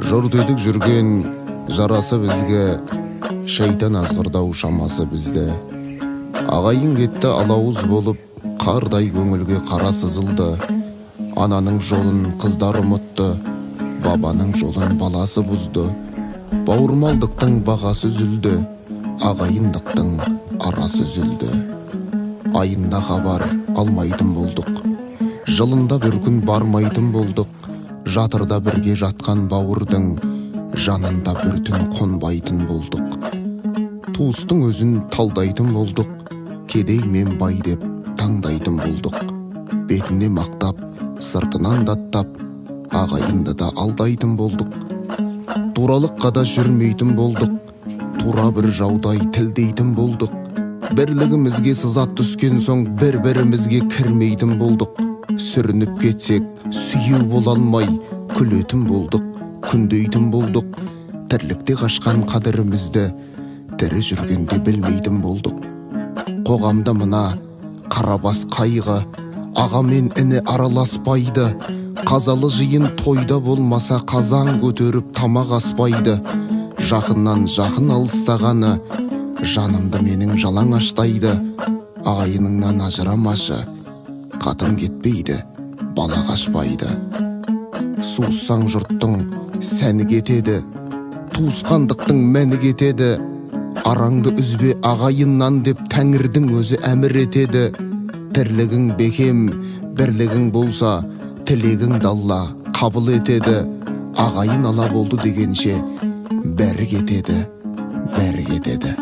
Жұрт едік жүрген жарасы бізге, шайтан азғырдау шамасы бізді. Ағайын кетті алауыз болып, қардай көңілге қара сызылды. Ананың жолын қыздар ұмытты, бабаның жолын баласы бұзды. Бауырмалдықтың бағасы үзілді, ағайындықтың арасы үзілді. Айында хабар алмайтын болдық, жылында бір күн бармайтын болдық. Жатырда бірге жатқан бауырдың жанында бір түн қонбайтын болдық. Туыстың өзін талдайтын болдық, кедей мен бай деп таңдайтын болдық. Бетіне мақтап, сыртынан даттап, ағайынды да алдайтын болдық. Туралыққа да жүрмейтін болдық, тура бір жаудай тілдейтін болдық. Бірлігімізге сызат түскен соң бір-бірімізге кірмейтін болдық. Сүрініп кетсек, сүйеу бола алмай, күлетін болдық, күндейтін болдық. Тірлікте қашқан қадірімізді тірі жүргенде білмейтін болдық. Қоғамда мына қарабас қайғы, аға мен іні араласпайды. Қазалы жиын тойда болмаса, қазан көтеріп тамақ аспайды. Жақыннан жақын алыстағаны жанымды менің жалаңаштайды. Ағайыныңнан ажырамашы, қатын кетпейді, бала қашпайды. Суыссаң жұрттың сәні кетеді, туысқандықтың мәні кетеді. Араңды үзбе ағайыннан деп тәңірдің өзі әмір етеді. Тірлігің бекем, бірлігің болса, тілегіңді Алла қабыл етеді. Ағайын ала болды дегенше, бәрі кетеді, бәрі кетеді.